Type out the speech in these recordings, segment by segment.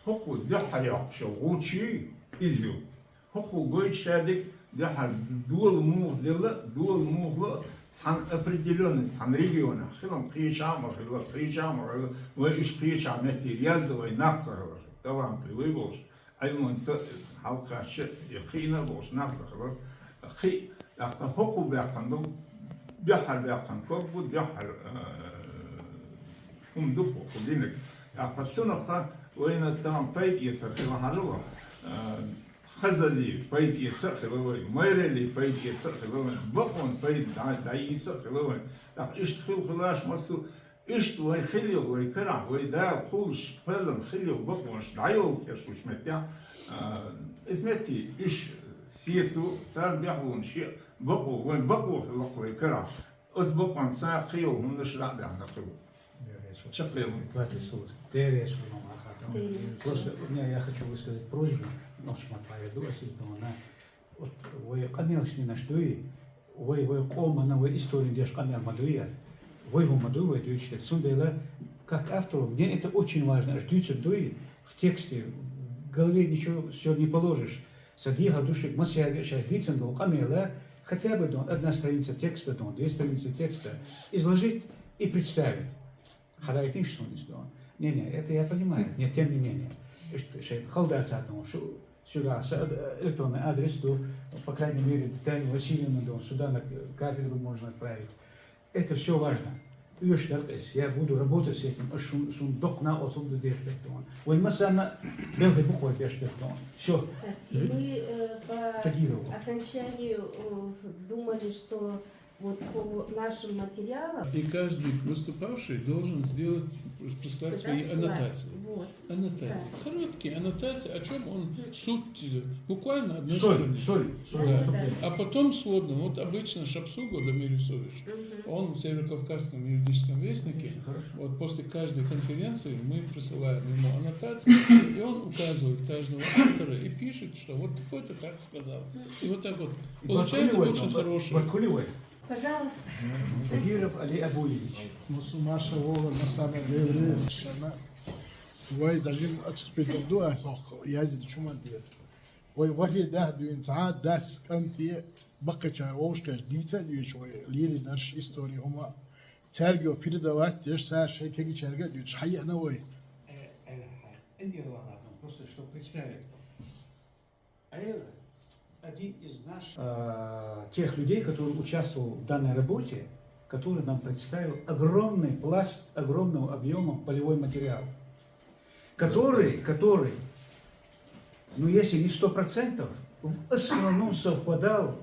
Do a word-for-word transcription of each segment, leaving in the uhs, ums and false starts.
ХӀокхо дуьххьара йоккхуш йола гӀулч юй, иза ю. ХӀокхо гойту шадерг дуьххьара дола муха делла, дола муха ло, цхьана определённый, цхьана регионе хилам кхечахьа а ма хилла, кхечахьа а ма хилла, вай уьш кхечахьа метте язда вай нах ца хилар, талантливый вай болуш, Ӏилманца хьалкхаьчча, я кхиъна а болуш нах ца хилар, кхин а, тӀаккха хӀокхо баьккхина ду, дуьххьара баьккхина ког бу, дуьххьара, э, хӀума ду хӀокхо динарг. ТӀаккха цунах вайна тахана пайда эцар хила хьажал, э, хазаллий пайда эца а хила вай, майраллий пайда эца а хила вай, бакъонна пайда дӀа-, дӀаийца а хила вай. ТӀаккха иштта хила хилараш массо а, иштта вай хила йолу, вай карахь, вай Дала кхуллуш, пайдалла хила йолу бакъонаш дӀайолу кхерчалуш меттехь, а, иза метте, уьш сецо, царна дуьхьало шен бакъо, вайн бакъо хилла-кх вай карахь. Оцу бакъонца кхин йолу хӀуманаш дӀа а баьхна хилла. Чаккхе ма. Хватит слов. Дерриш хӀума ма хаьа. Дерриш. Просто у меня, я хочу высказать просьбу, нохчийн маттахь ду ас иза, но она, вот вай къамелаш динарш дуй, вай, вай къомана, вай историн деш къамел ма дуй яра. Вай хӀума ма дуй, вай дуьйцуш дерг. Цундела, как автору, мне это очень важно, аш дуьйцур дуй, в тексте, в голове ничего всё не положишь. Сан дехар ду шуьга, массаьрга а шаьш дийцина долу къамела, хотя бы, дон, одна страница текста, дон, две страницы текста, изложить и представить. Хьадайтинаш суна иза, дон. Не, не, это я понимаю, но тем не менее. Иштта шайн хала дацахь, дон, шу, сюда, са ад-, электронный адрес ду, по крайней мере, Таня Васильевна, дон, сюда на кафедру можно отправить. Это всё важно. Оьшуш дара иза. Я буду работать с этим, аш шун, шун доккха накъосталла ду деш дерг ду. Вайн массарна белхи бу кхой беш дерг ду. Всё. Так, и мы, э, по Тагирову. Окончанию, э, думали, что вот по нашим материалам И каждый выступавший должен сделать, прислать свои Прислать, аннотации. Вот. Аннотации. Да. Короткие аннотации, о чем он, суть, э, буквально одной Соль, страницы. Соль, соль Да. выступления. А потом сводным. Вот обычно Шапсугов Дамир Юсуфович, Мгм. он в Северокавказском юридическом вестнике, Хорошо. вот после каждой конференции мы присылаем ему аннотации, и он указывает каждого автора и пишет, что вот такой-то так сказал. И вот так вот. И Получается Баркулевой, очень Бар-, хороший. Баркулевой. Пожалуйста. Тагиров Али Абуевич. Мусу Маша Вова, Масана Леври, Шана. Вай даже ацкъ педал ду ас оху, язид чуман дер. Вай вахи дах дуьйна цхьа дас кӀанте баккхача вовшкаш дийца а дуьйцу вай лиринарш, истори хӀума. Цаьрга йо передавать деш, цара шайн кегичаьрга а дуьйцуш, хьаеана вай. Э, э, э, Эндир валатан, просто чтобы представить. А это один из наших, э, тех людей, который участвовал в данной работе, который нам представил огромный пласт, огромного объёма полевой материал, который, который, ну, если не сто процентов, в основном совпадал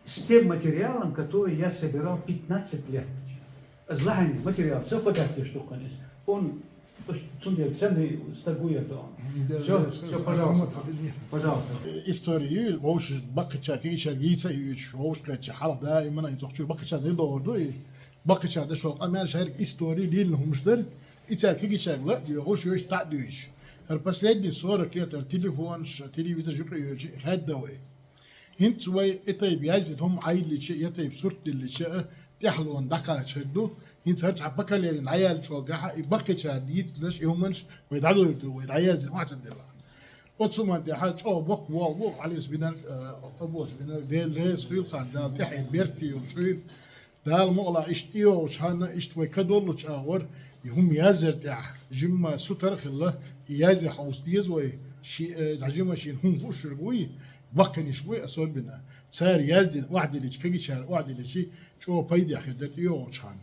с тем материалом, который я собирал пятнадцать лет. Аз лахьан материал совпадать деш ду-кх иза. Он цундела ценный стаг ву яра ду. Да, Всё, да, всё, с-, пожалуйста. с-, с-, Пожалуйста. Историю вовши баккхача кегичаьрга йийца а йоьцуш, вовшкхетча хьалха даимана и цохчуьра баккхача дин богӀур ду и. Баккхача деш волу къамел шайриг истори лийна хӀумаш дара, и цаьрга кегичаьрга ла а доьгӀуш, йоьш дӀа а дуьйцуш. ХӀара последний сорок лет ара телефонаш, телевизор юкъа йоьлча, хаьдда вай. ХӀинца вай и тайпа яздина хӀума Ӏайиллича, я тайпа сурт диллича а, тӀаьхьалонна дӀакхача хир ду. ХӀинца хӀара цхьа поколени дӀаяьллачул тӀаьхьа и баккхачара дийцинарш, и хӀуманаш вай дӀадойр ду, вай дӀаяздина охьа ца делахь. Оцу хӀуманна тӀехь чӀогӀа боккха болх бу Ӏалис бинарг, а, Къабулаш бинарг, Дела реза хуьлда хьуна, Дала тӀаьхье беркате йолуш хуьлда. Дала мукъалахь иштта тӀейогӀучу ханна, иштта вай кадоллучу агӀор, и хӀума язъяр тӀехь, жимма сутара а хилла, и язъян хьовса деза вай, ши, э, дӀа жима шена хӀума хууш верг вуй, баккхийнаш вуй особенно. Цара яздина охьадиллича, кегичара охьадиллича, чӀогӀа пайдехь хир дара тӀейогӀучу ханна.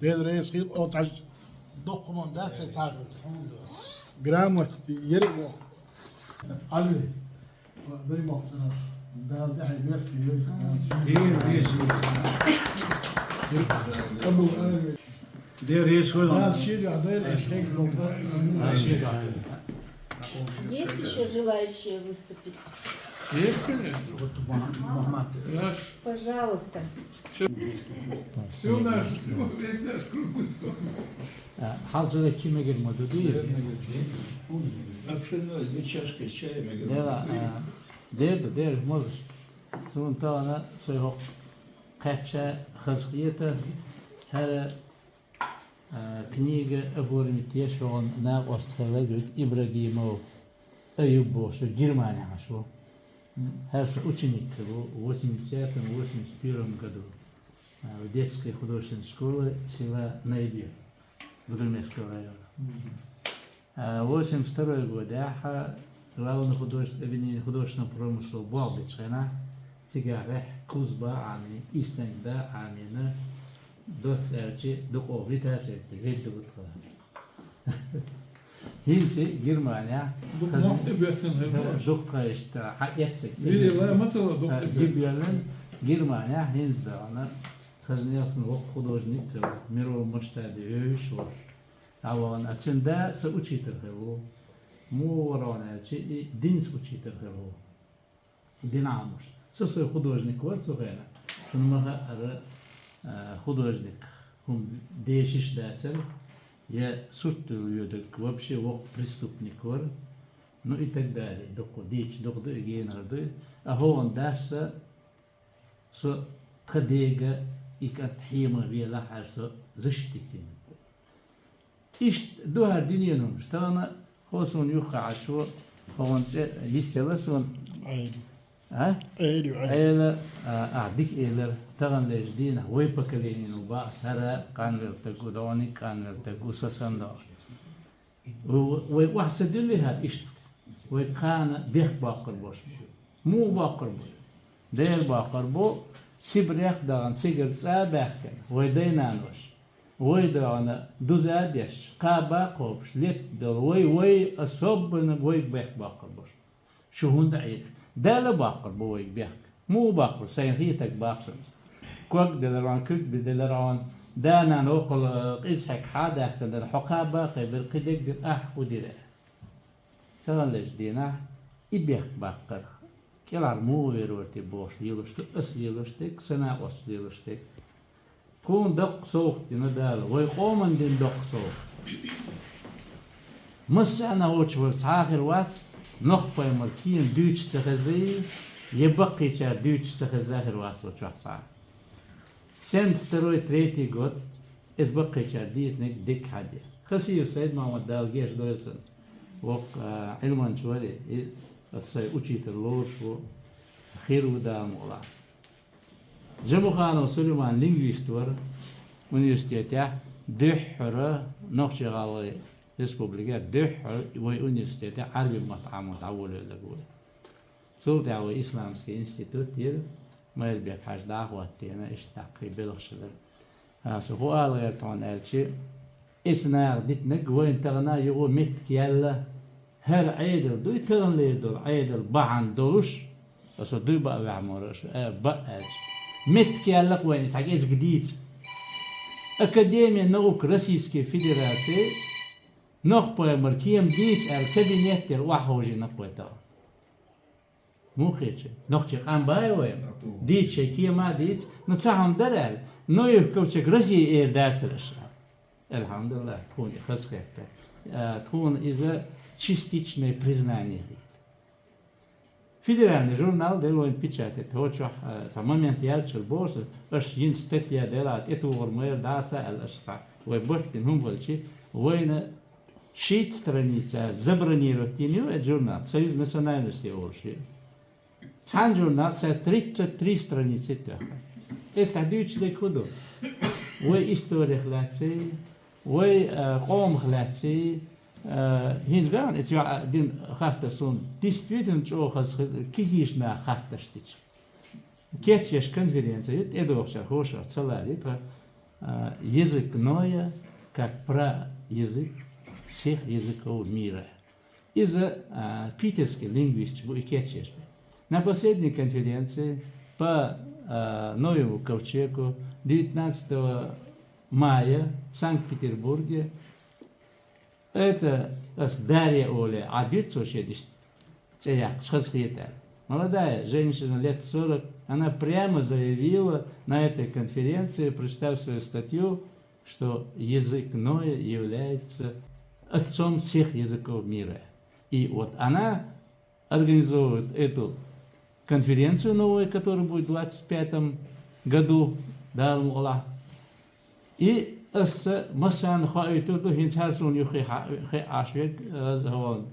Дела реза хила, о, цхьа доккха хӀума дац, цхьа грамота яра а воху. Али, дай мохк цунах. Дала тӀаьхье бехке йойла. Дела реза хуьлда. Къабул али. Дела реза хуьлда. Дала шира яхь дайла, аша хьегна долу. Амин. Есть ещё желающие выступить? Есть, конечно. Вот Муха-, Мухаммад. Наш. Пожалуйста. Всё наш, всё, весь наш круг стол. А, хьалзале чимегир ма ду, дуй? Остальное за чашкой чая, мегир. Дела, а, дерда, дерда, можешь. Суна тахана цой хӀокху кхаьчча хазахета, хӀара, а, Книга оформить еш вон накъост хилла вуйг Ибрагимов Аюб бохуш, Германехь Ӏаш ву. ХӀара сан ученик хилла ву, восемьдесят восемьдесят первом году, а, в детской художественной школе села Найбир Гудермесского района. А, восемьдесят второй годехь главный художественный объединение художественного промысла боху бечу хенахь, цигахь кхузба Ӏамийна, истенга да Ӏамийна, доцца аьлча, дукха витацерт, ведда ву тхо. ХӀинца Германехь дукха хазна нохчи беттан хир бу аша. Дукха иштта хьаэцциг. Вири лай ма ца ла дукха. Гибеллин Германехь хӀинца дахана хазна ясна воккха художник, мировом масштабе вевзаш волуш. ДӀавахана, а цуьнан да сан учитель хир ву. Муха вара хьуна аьлча, и динца учитель хир ву. Дин Ӏамош. Со, со художник вара цу хенахь. Шуна ма хаъара, а, художник хӀума дешаш дацара, я сурт лоьдург, вообще воккха преступник вара. Ну и так далее. Дукха дийцича дукха ду и, генара ду и. А хӀокхуьнан дас со тхан дега и кӀант хьема велахь аьлла со защитить дина. Иштта ду хӀара дуьненан хӀуманаш. Тахана хӀо суна юххехь Ӏачо, хӀокхуьнан цӀе йисъелла суна. Ӏела. А? Ӏела ю, Ӏела. Ӏела, а, а, дика элира. Таханлерчу дийнахь вай поколенино боху ас, хӀара къанвелла стаг ву, догӀаниг къанвелла стаг ву, со санна догӀу. Вай, вай охьа ца дуьллий хӀара иштта? Вай кхана бехк боккхур болуш бу. Муха боккхур бу? Дера боккхур бу, Сибрех а дахана, цигара цӀа а баьхкина, вай дай-наноша. Вай дахана дуза а деш, кхаба а кхобуш, летта долу вай, вай особенно вайга бехк боккхур болуш. Шу хӀунда Ӏийра? Далла боккхур бу вайга бехк. Муха боккхур? Сайна хетарг боху суна. Ког делира хьуна, куьг делира хьуна, да-нана воккхал, э, къиза хьегна хьа а даьхкина дара, хьо кхаба а кхайбира, кхидерг дира, ахь хӀун дира аьлла. Таханлерчу дийнахь и бехк баккхарх кӀелхьара муха вер вара те бохуш лелош ду, аса лелош дерг, сан накъосташа лелош дерг. Тхуна доккха совгӀат дина Дала, вай къоманна дина доккха совгӀат. Массарна а волчу вара цхьа а хир вац, Нохч-пайхамар кема дуьйцуш ца хеззий, я баккхийчара дуьйцуш ца хезза хир вац вай чохь цхьа а. Семьдесят второй, третий год, иза баккхийчара дийцинарг дика хьаде. Хасиев Сайд-Мохьмад, Дала гечдойла цуьнца, воккха, а, Ӏилманча вара и, аса сайн учитель лоруш ву, хир ву Дала мукъалахь. Джамуханов Сулейман лингвист вара университетехь, дуьххьара Нохчийн гӀалгӀайн республикехь, дуьххьара вай университетехь Ӏаьрбийн мотт Ӏамо дӀаволавелларг ву. Цул тӀаьхьа вай исламский институт йира, Майрбек-Хьаьжа дӀа а хӀоттийна, иштта даккхий белхаш хилира. Аса хӀун ала гӀерта хьуна аьлча, иза наха дитинарг вайна тахана юха меттиг яьлла, хӀара Ӏедал дуй таханлера долу Ӏедал бахьана долуш, аса дуй баа ваьхьа мора, аса, э, баа аьлча, меттиг яьлла-кх вайна иза хьан кӀезиг дийца. Академия наук Российской Федерации Нохч-пайхамар кема дийца аьлла кабинет тера охьахьожийна-кх вай тахана. Муха хеташ? Нохчий къам бац вай? Дийца шайн кема а дийца. Ну, цхьа хӀума дара аьлла, Ноев ковчег Россия эр дацара аша. Алхьамдулиллах, тхуна и хазахетта. А, тхуна иза частичное признание хета. Федеральный журнал дара вайна печатать. ХӀокху чохь, а, цхьа момент яьллачуьра боху аса, аша йина статья делахь, тӀетухур ма яра, дӀа а ца аьлла, аша цхьа вай барт бина хӀума хилча, вайна шийтта страница забронировать йина ю и журнал, Союз национальностей олуш ю. Цхьана журнал сан тридцать три страница тоьхна. Иза схьа дуьйцуш дерг хӀун ду? Вай историх лаьций, вай, а, къомах лаьций, а, хӀинца ган, иза йоӀ дина хаттар суна действительно чӀогӀа хаза хи-, кегийчу наха хаттарш дича. Кечъеш конференция ю, тӀедогӀучара хӀоша ца ларий тхан, а, «Язык Ноя как праязык всех языков мира». Иза, а, питерский лингвисташ бу и кечъеш бен. На последней конференции по, а, Ноеву ковчегу девятнадцатого мая в Санкт-Петербурге, это ас Дарья олий, Ӏа дуьйцу шен иштта цӀе яккхаш, хазахета аьлла. Молодая женщина, лет сорок, она прямо заявила на этой конференции, прочитав свою статью, что язык Ноя является отцом всех языков мира. И вот она организовывает эту конференцию новую, которая будет в двадцать пятом году, Дала мукъалахь. И Аса массарна хоуьйтур ду, хӀинца хӀара суна юххе хьа-, хе Ӏаш верг, э, хӀо,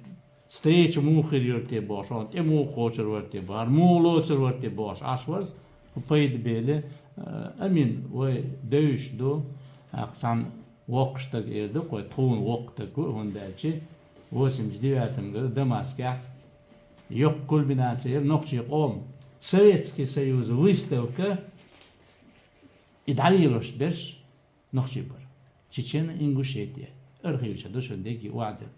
встреча муха хир яра те бохуш, хӀо, тӀе муха кхочур вара те бохуш, муха лоцур вара те бохуш, Ӏаш варца, хӀо пайда бели, э, амин, вай девзаш ду, а, цхьана воккхача стага эр ду, кхой тхуна воккха стаг ву, хӀунда аьлча, восемьдесят девятом году Дамаскехь йоккха кульминаци яра нохчий къоман. Советский Союза выставка, и дӀалелош берш нохчий бара. Чечено-Ингушетия. Архиваш ду шуна дерриге охьадилла.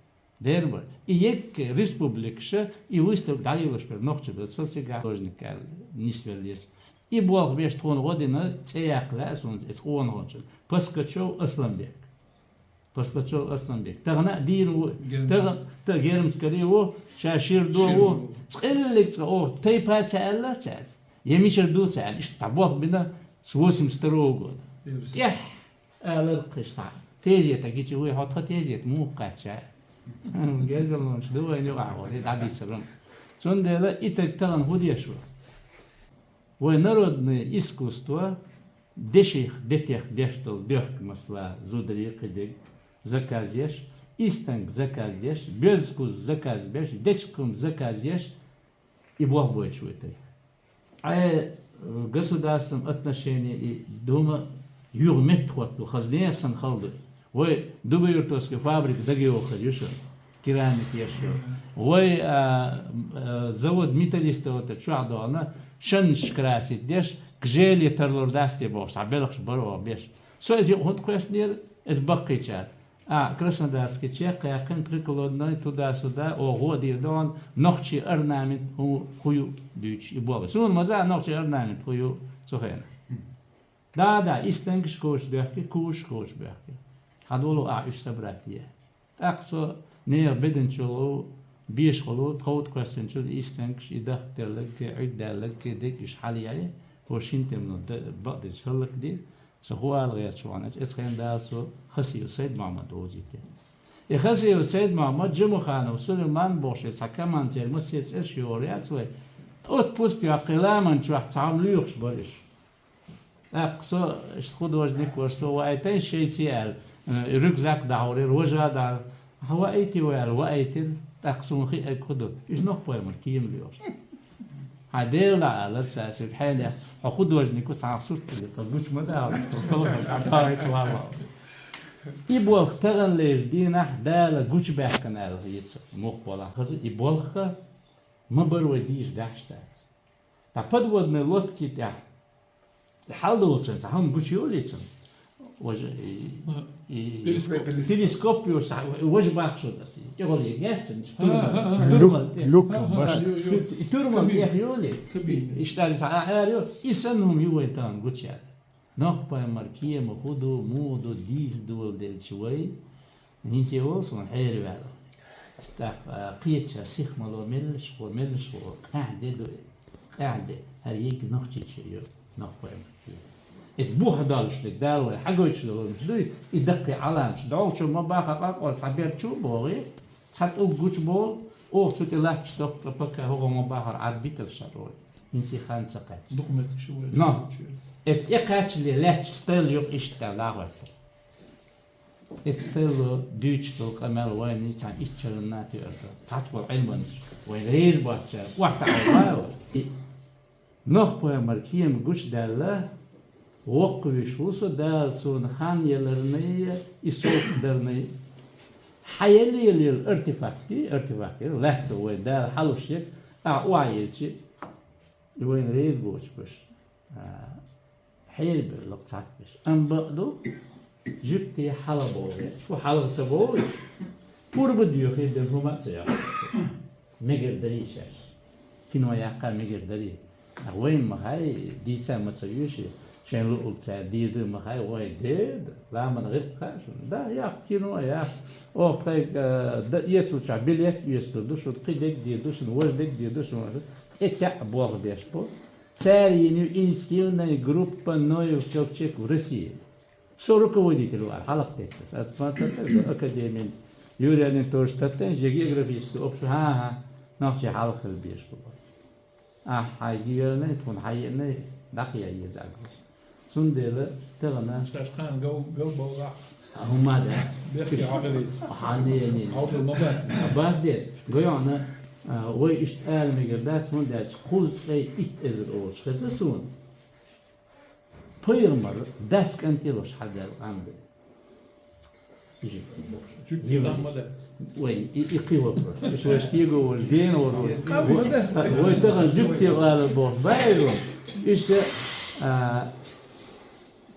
Дера бара. И егга республикаша и выставка дӀалелош бара нохчий бара. Цо цигахь художник аьлла нисвелла еза. И болх беш тхуна гӀо дина, цӀе яккха лаьа суна, эца къонахочун. Паскачев Асланбек. Паскачев Асланбек. Тахана а дийна ву, Герман. Тахан, та Гермскари ву, ша Ширдо Ширдо ву. Ву. Цкъиллиг цкъа оха тайпа ца аьлла цаьрца. Я мичара ду ца аьлла, иштта дӀа болх бина с восемьдесят второго года. Ил бис. ТӀехь алар кхиш цхьа. Тезета гича вуй хьо тха тезета муха кхаьчча? Гергалонаш ду вайна юкъахь вара, дӀадийцар. Цундела и таг тахана хӀун деш ву? Вай народное искусство деших, детех деш долу доьхка, масала, зударий кхидерг заказ еш, истанг заказ деш, боьзкуз заказ беш, дечкъум заказ еш, и болх бойтуш вуй таг. Ӏе, э, государством отношение и дума юха меттахӀоттаду, хаза нехан санна хала ду. Вай Дубоюртовский фабрика дагайохур ю шуна, керамика еш йолу. Вай, а, а, завод металлистов чохь догӀана, шаннаш красить деш, к желе тарлур дац те бохуш, цхьа белхаш бара оха беш. Со иза юкъа хӀунда кхоьссинера, иза баккхийчара. А, Краснодарский чекх яьккхина, прикладной, туда-сюда, оха гӀо а дийр догӀана, нохчий орнамент хӀу-, хӀу ю дуьйцуш и боху. Суна ма за нохчий орнамент хӀу ю цу хенахь. Да, да, истангаш кочу бехке, куш кочу бехке. Хьан долу ахь уьш собрать е? ТӀаккха со нехан беданчул, бешахула, тховда кхоьссинчул и истангаш, и дахка терлаг, и Ӏуьйг даьллаг, и дерг уьш хьалаяьлла, хӀо шина тӀеман д-, бакъдерг хӀаллакде, со хӀун ала гӀерташ вахана, эцу хенахь Дала со Хасиев Сайд-Мохьмад вовзийти. И Хасиев Сайд-Мохьмад Джамуханов Сулайман бохуш цхьа командир, массеран цӀераш йогӀур яц вай. Отпуск йоккхий ламан чохь цхьа хӀума лоьхуш бара уьш. ТӀаккха со, иштта художник вара, со ваийтина шайца аьлла, э, рюкзак дӀахьур яра, важа дӀа, хьан ваийти вай аьлла, ваийтина, тӀаккха суна хиъарг хӀун ду? Уьш Нохпоймар кема лоьхуш. Хьан Дела дӀа алар цаьрга, хьенех, хьо художник ву, цхьа сурт хилира, гучу ма дала, хӀаллакьхьа дӀаваийта валла. И болх таханлерчу дийнахь Дала гучубаьхкина аьлла хета со, муха валахь хаза, и болх ма бара вай дийша даьхьаш дац. Ткъа подводной лодки тӀехь хьалдолчун цхьа хӀума гучуйолий цунна? Важа, и, А, и, перископ. Перископ йолуш цхьа важа бахчо аса. ТӀехула еггеш цунна. А, а, а. Люк, турмал тӀе. Люк, А, а, баш. а, ю, ю. И турмал Кабина. тӀехь йолий? Кабина. Иштта цхьа а ара ю, и санна хӀума ю вай тахана гучуяьлла. Нохпоймар кема хӀун ду, муха ду, дийца доладелча вай, хӀинца волу суна хьераваьлла. ТӀаккха, а, кхеча сиха мало меллаш гӀо, меллаш гӀо, къаьхьа де ду и, къаьхьа де. ХӀара йигга нохчийчу ю, Нохпоймар кема. Иза буха долуш дерг Дала вай хьагойтуш долуш дуй, и даккхий Ӏаламаш. ДӀовгӀучо ма баха къакъор цхьа бер чу а богӀий, цхьа тӀулг гучу богӀу, оха цу тӀе латташ доккха пака хӀокхо ма бахара Ӏад битар шарой. ХӀинца и хан ца кхаьчча. Документаш вай Но. чу. Эцу тӀе кхаьччале лаьтташ стайла юкъа иштта аьлла дӀахӀоьттира. Эцу стайло дуьйцуш долу къамел вайна цхьана иччаланна а тоьар ду. Цхьацца болу Ӏилманчаш вайна реза боцучара охьатаӀалла вай. И Нохпоймар кема гучудаьлла, воккхавеш ву со, Дала суна хан еларний, и соцдарний. Хьан елла елла артефакт, артефакт яра, лаьтто вайн Дала хьалуш ерг, ахьа охьаелча, и вайна реза боцуш баш. А, хьерабевлла цхьацца беш. Амма бакъ ду, жуьгти хьалха богӀу. Шу хьалха ца богӀу? Пурба доьхий дерг хӀума а ца яхьу. Мегар дарий шаьш. Кино яккха мегар дарий. Ткъа вайна ма хаьий, дийца ма ца оьший, шайн луъург цара дийр ду ма хаьий, вай дер ду, ламан гӀиркх хаьа шуна. Да, яккха кино, яккха. Оха тхайга, э, да, эцалчохь билет оьцур ду шуна, кхин дерг дийр ду шуна, важа дерг дийр ду шуна. ТӀе таьӀа болх беш бу. Цара йина ю инициативная группа Ноев ковчег в России. Со руководитель вара, хьалха теттас. Ас ма таттар, академин, Юрий Анатольевич таттан, же географический общество, хӀан-хӀа, нохчий хьалха хила безаш бу. Ахьа хьайга йоьллий, тхуна хьайеъний, дӀакхайа еза агулаш. Цундела тагана Шаьш кхана гал, гал бовлахь. ХӀумма дац. Бехке хьагӀарий. Хьанна яьннай. Хьовдал ма бац. Бац де. Гойона, а, вай иштта ала мегар дац, хӀунда аьлча кхузткъе итт эзар олуш хеза суна. Пайхамар дас кӀант йолуш хьадаьлла къам бен. Жуьгтий къам ма дац. Вай, и, и кхин вопрос. Иштта вай шиго волу дена воро. Къам ма дац. Вай тахана жуьгтий къала бохуш баьлла. Иштта, а,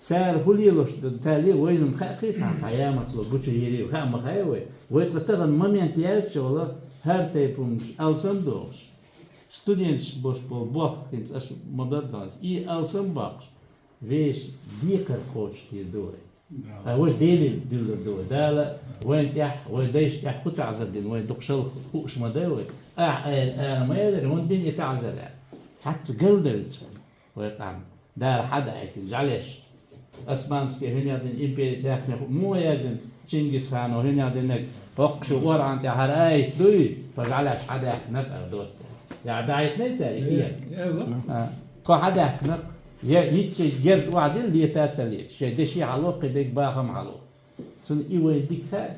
цара хӀун лелош ду, тӀе вайна хаьа кхин цхьа, цхьа ямартло гучу йийр ю, хаьа ма хаьа вай. Вай цкъа тахана момент яьлча вала, хӀара тайпа хӀуманаш алсам дохуш. Студенташ бош болу бохку хӀинца аша ма-дарра донца. И алсам баккхуш, вешан декхар кхочушдийр ду вай. Да. Ткъа важа Деле дуьллур ду вай. Дала вайна тӀехь, вай дайшна тӀехь хӀун таӀзар дина, вайн дукха шалха хууш ма дай вай. Ахьа ала, ала ма элира, хӀунда дина и таӀзар аьлла. Цхьацца галдевлча вай къам. Дала хьадаийтина, жӀаьлеш. Османский хӀун яздина импери даьхна, муха яздина Чингисхано хӀун яздинарг, хӀокху шу Къуръан тӀехь хӀара аят дуй, тхо жӀаьлеш хьадаьхнарг ара доцу. Я даийтинай цара, и кхиъ. Э, э, ла. А, тхо хьадаьхнарг, я йиц шайн герз охьадилла, лета а ца лета, шайн деши хьало, кхидерг бахам хьало. Цунна и вайн дика хаьа.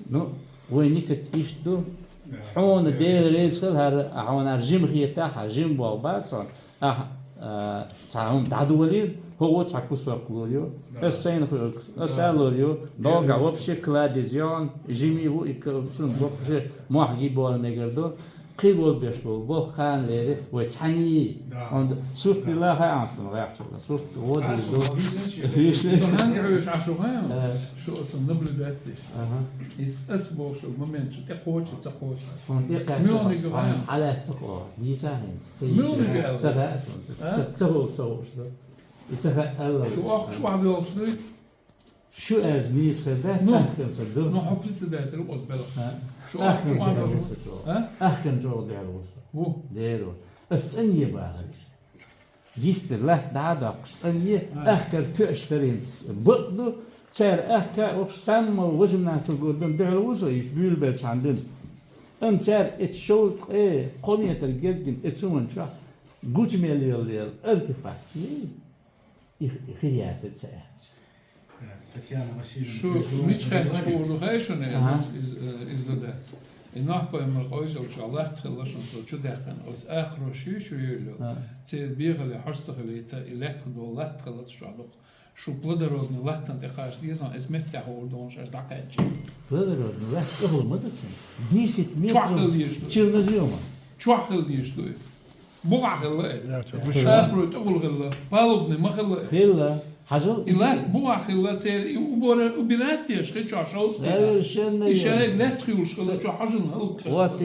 Ну, вайн никат иштта ду. Хьуна Дела реза хила хӀара, а хьуна хӀара жима хетахь, хьан жима болх бац хьуна. Ахьа, а, цхьа хӀума дӀадолийла, хӀо ву цхьа кусок лур ю. Аса сайна хуьлу, аса а лур ю. Долгахь вообще кладезь йогӀун, жима ву и к-, цунна вообще мохь гий бола мегар ду. Кхин болбеш болу боху кхана лерина вай цхьаьний. Да. Онда сурт билла хаьа суна гӀехчула. Сурт води ду. Со хьанга хьоьжуш Ӏаш ву хаьа? Э. Шу оцу наблюдать деш. Ага. Ис ас бохуш момент шу тӀе кхочу, ца кхочу. Сон тӀе кхочу. Муьлханиг хаьа? Хьан хьалаьцна кхо. Дийца хӀинца. Ца йийча. Муьлханиг аьлла? Ца хаьа суна. А? Ца, ца хӀума, ца хӀума шу. И ца хаьа аьлла. Шу охкуш вахьа йолуш дуй? Шу аьлча нийса хир дац, ну, ахканца ду. Ну, хьо председатель ву оцу белхан. А? Шу ахканца дуьхьал ву со чӀогӀа. А? Ахканца чӀогӀа дуьхьал ву со. Ву. Дера ву. Ас цӀанъе бахара. Йистера латта дӀа а доккхуш, цӀанъе, а, ахкар тоьаш дара хӀинца. Бакъ ду, цара ахка, вообще, самого восемнадцатого года дуьхьал ву со, иштта буьйлабелчхьана дуьйна. Амма цара эцу шовзткъе кхо метр гергина эцу хӀуманна чохь гучу мел йолу артефакт. И, и хир яцара ца аьлча. Татьяна Васильевна, шу мича хаьттича хуур ду хаьий шуна, аха, иза, э, иза дац. И Нохь-пайхамар къовсалчохь латта хилла шуна, со чу даьккхина. Оцу акхарош ю шу йолу. А. Церан бегӀале хьожа ца хилийта, и лаьттах долу латта хилла цу чохь дукха. Шу плодородный латтана тӀе кхача деза, иза меттехь хуур ду шаьш дӀакхаьчча. Плодородный латта тӀехула ма ду цуьнан. Десять метров чернозёма. Чохь хила дезаш ду. Чохь хила дезаш ду и. Бухахь хилла и. Яц, ручной. Шахрой тӀехула хилла, палубный ма хилла и. Хилла. Хьажал. И латта бухахь хилла, церан и убора-, убирать деш, хи чохь шовзткъе. Совершенно верно. И шайга лаьттах юлуш хилла, чохь хьожалла хӀаллакьхилла. Вот.